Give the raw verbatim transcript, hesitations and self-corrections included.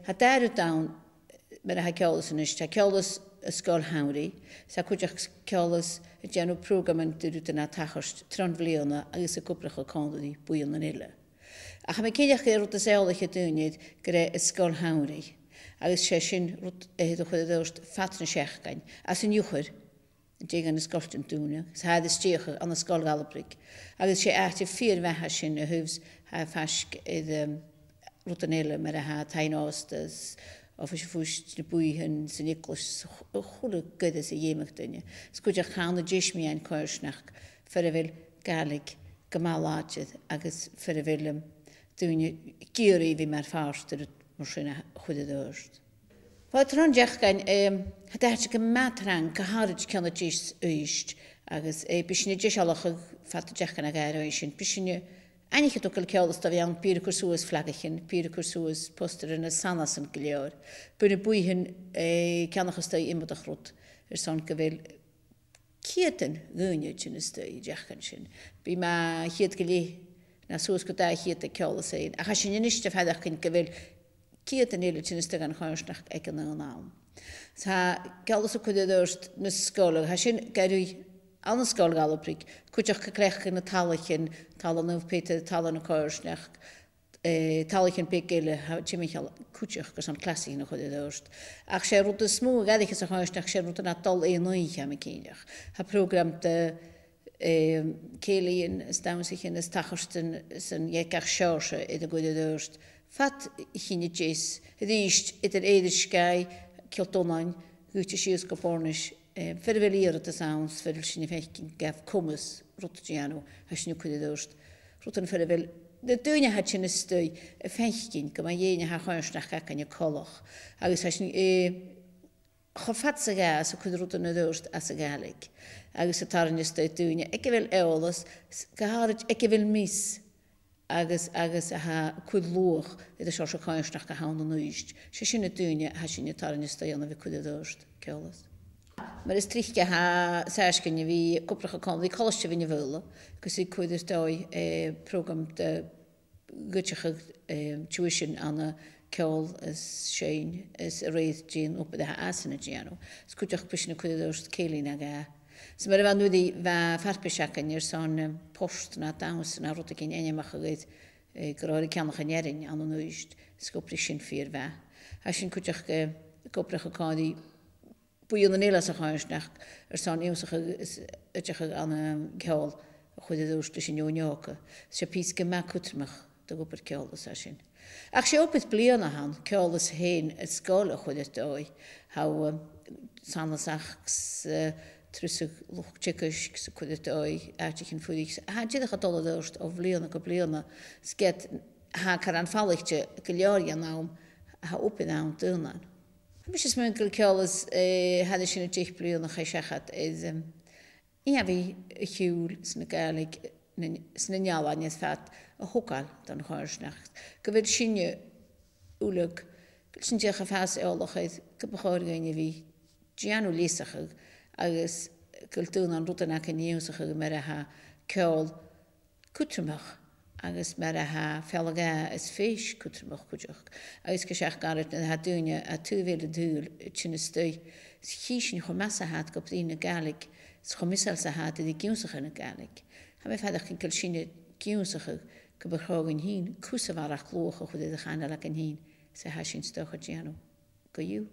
Tha dà rud ann mar a tha Ceòlas a-nis, tha Ceòlas an sgoil shamhraidh, 's tha cuideachd Ceòlas a' dèanamh prògraman de rudan a tha a' tachairt tron bhliadhna agus ag obrachadh còmhla ri buidhnean eile. Ach tha mi cinnteach gur e an rud as eòlaiche do dhaoine gur e an sgoil shamhraidh, agus 's e sin rud a th' air a chur air adhart fad na seachdain, às an Iuchar, an dèidh dha na sgoiltean dùnadh, 's tha e air a stèidheachadh ann an Sgoil Dhalabroig. Agus 's e àite fìor mhath a tha sin a thaobh 's tha e faisg air, um, rudan eile mar a tha taighean-òsta, oifis a' phuist, na bùithean, san eaglais, a h-, a h-uile goireas a dh'fheumadh duine. 'S cuideachd tha ann an deis mu dheidhinn coimhearsnachd far a bheil Gàidhlig gu math làidir agus far a bheil, um, daoine ag iarraidh a bhith mar phàirt de rud mar sin a chur air adhart. Bha tron t-seachdain, em, tha an t-àite gu math trang, gu h-àraid ceann a deas Uibhist, agus, eh, bidh sinn a' deisealachadh fad an t-seachdain a dh'aithghearr sin. Bidh sinn, eh, aithnichinn dè cho math 's a tha Ceòlas a bhith ann, bidh iad a' cur suas flagaichean, bidh iad a' cur suas postairean is sanasan gu leòr. Bidh na bùithean, eh, ceannach a-staigh iomadach rud, airson gu bheil ceudan dhaoine a' tighinn a-staigh an t-seachdain sin. Bidh mu cheud gu leth, no suas gu dà cheud aig Ceòlas fhèin. Ach tha sinn a-nis a' faireachdainn gu bheil ceudan eile a' tighinn a-staigh dhan choimhearsnachd aig an aon àm. Tha Ceòlas a' cur air adhart na sgoile, tha sin ga ruith ann an Sgoil Dhalabroig, cuideachd a' cleachdadh na tallaichean, talla Naomh Peadar, talla na coimhearsnachd, eh, tallaichean beaga eile, tha timcheall cuideachd airson clasaichean a chur air adhart. Ach 's e an rud as motha a dh'fhairich sa choimhearsnachd, 's e an rud a tha dol air an oidhche, tha mi cinnteach. Tha prògram de, eh, cèilidhean is dannsaichean is tachartasan de gach seòrsa air a chur air adhart fad a' chinn a deas, a-rithist eadar Èirisgeigh, Cill Donnain, Dhùirt sìos gu Bòrnais, eh, far a bheil iarrtas ann, 's far a bheil sinn a' faicinn gabh comas rud a dhèanamh, tha sinn a' cur air adhart rudan far a bheil na daoine a tha a' tighinn a-staigh a' faicinn gu math dè na tha a' choimhearsnachd againn a' còmhradh. Agus tha sinn, eh, cho fad 's a ghabhas a' cur rudan air adhart anns a' Ghàidhlig. Agus a' tarraing a-staigh daoine aig a bheil eòlas, s-, gu h-àraid aig a bheil meas agus, agus a tha a' cur luach air an seòrsa coimhearsnachd a th' ann an Uibhist. 'S e sin na daoine a tha sinn a' tarraing a-staigh ann a bhith a' cur air adhart Ceòlas. Mar as trice tha Sàsgainn a bhith ag obrachadh còmhla ri Colaisde Bheinn na Faoghla, gus a bhith a' cur air dòigh, eh, prògram de dh'oideachadh, eh, tuition ann an ceòl is seinn is a rèir dè an obair a tha iadsan a' dèanamh. Is cuideachd bidh sinn a' cur air adhart cèilidhean a dhà. Is mar a bha an-uiridh, bha farpais againn airson, eh, port no dannsa no rudeigin ainmeachadh air, eh, gu robh e air a cheannach an fhearainn ann an Uibhist, is dh'obraich sin fìor mhath. Tha sinn cuideachd, eh, ag obrachadh còmhla ri buidhnean eile sa choimhearsnachd airson ionnsachadh is oideachadh ann an ceòl a chur air adhart leis an fheadhainn òga. 'S e pìos gu math cudromach de dh'obair Ceòlas a tha sin. Ach 's e obair bhliadhna a th' ann, Ceòlas fhèin, an sgoil a chur air dòigh. Tha, eh, sanas-achd, eh, trusadh luchd-teagaisg 's a' cur air dòigh àiteachan fuirich. Tha e dìreach a' dol air adhart o bhliadhna gu bliadhna. 'S ged tha e caran falaichte gu leòr dhen àm, tha obair ann daonnan. Tha mise a' smaoineachadh gu bheil Ceòlas, eh, thairis air na deich bliadhna a chaidh seachad air, em, ìomhaigh a' chiùil 's na Gàidhlig, na, 's na n-ealain air fad a thogail don choimhearsnachd. Gu bheil sinne uile, gu bheil sinn dìreach a' fàs eòlach air gum bu chòir dhuinn a bhith a' dèanamh leasachadh agus gu bheil daonnan rudan againn ionnsachadh mar a tha ceòl cudromach agus mar a tha fealla-dhà is fèis cudromach cuideachd. Agus gu seachd ghoirid nuair a tha daoine à taobh eile an t-saoghail a' tighinn a-staigh, 's chì sinn cho math 's a tha iad gu bruidhinn na Gàidhlig, 's cho measail 's a tha iad air ionnsachadh na Gàidhlig. Tha mi a' faireachdainn gu bheil sinne ag ionnsachadh gum bu chòir dhuinn fhìn cus a bharrachd luach a chur air a' chanail againn fhìn, 's a tha sinn 's dòcha a' dèanamh co-dhiù.